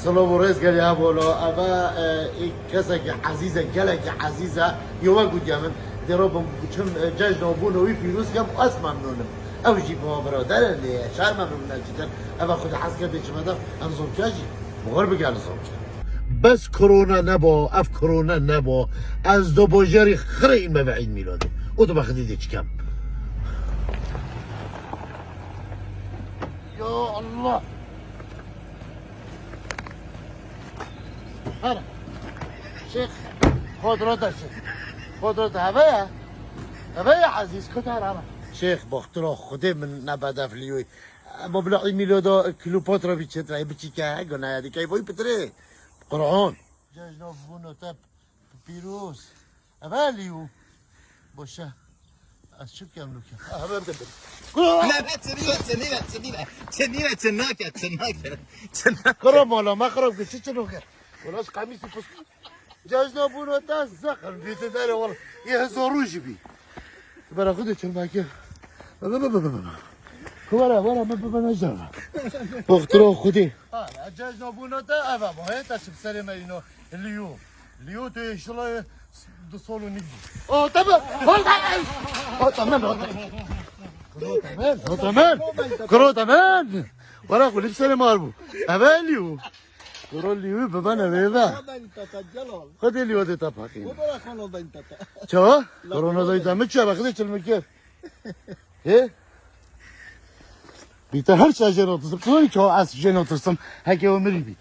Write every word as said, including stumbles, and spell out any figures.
Silav û rêz gelî hebolo. Eve, e, ê kesekî ezîz e, gelekî ezîz e. Yo we gotiye min, dê re bim, çim, e, cejna bûna wî pîroz kem, ez memnûn im. Ew jî bi ma birader in, lê şer me bimne çitir. Eve xwe di hez kerdê çi me de, em zomkiya jî. Bi xwe bigel zomkiya. Bes korona neba, ev korona neba. Ez do bajarî xirê înme ve Îd Mîladê. Û tu be Xwedê dê çikem. Ya Allah! Here. Şêx, xwe dirota şêx. Xwe dirota heve ye. Heve ye ezîz, kut here, here. Şêx, baxtira Xwedê min nebedef lîyoy. Ema bila Îd Mîlada Kleopatra vî çêtir, ey biçîke, gunaya dike, ey boy pitirê. Qur'an. Cejna bûna te pîroz. Eve lîyo. Boşe. Ez çi bikem lûke? Eve de bin. Ne, ne, çi nîne, çi nîne, çi nîne, çi nîne, çi nake, çi nake, çi nake. Kuro mala, me xirab kir, çi çi nake? Wala ji qemîsî pis. Cejna bûna te zexm bî, tu derê wala. Yê hezar rojî bî. Bera xwe de çirmekê. Ku were, were, me bibe nejara. Doxtiro Xwedê. Ha, cejna bûna te eve bo. Hê te çi bi serê me îno. Liyo. Liyo tu yê şilayê du sol û nîv bû. O, te be. Hol te. Hol te men, hol te. Kuro te men, hol te men. Kuro te men. Were xwe li bi serê mar bû. Eve liyo. Kuro lîwî bibene vê ve. Xwedê lîwê dê te paqîne. Çawa? Korona dayî te min çi be, Xwedê çil min kir. Hê? Bî te her çi jê notirsim. Tu zanî çawa ez jê notirsim? Heke ew mirî bî.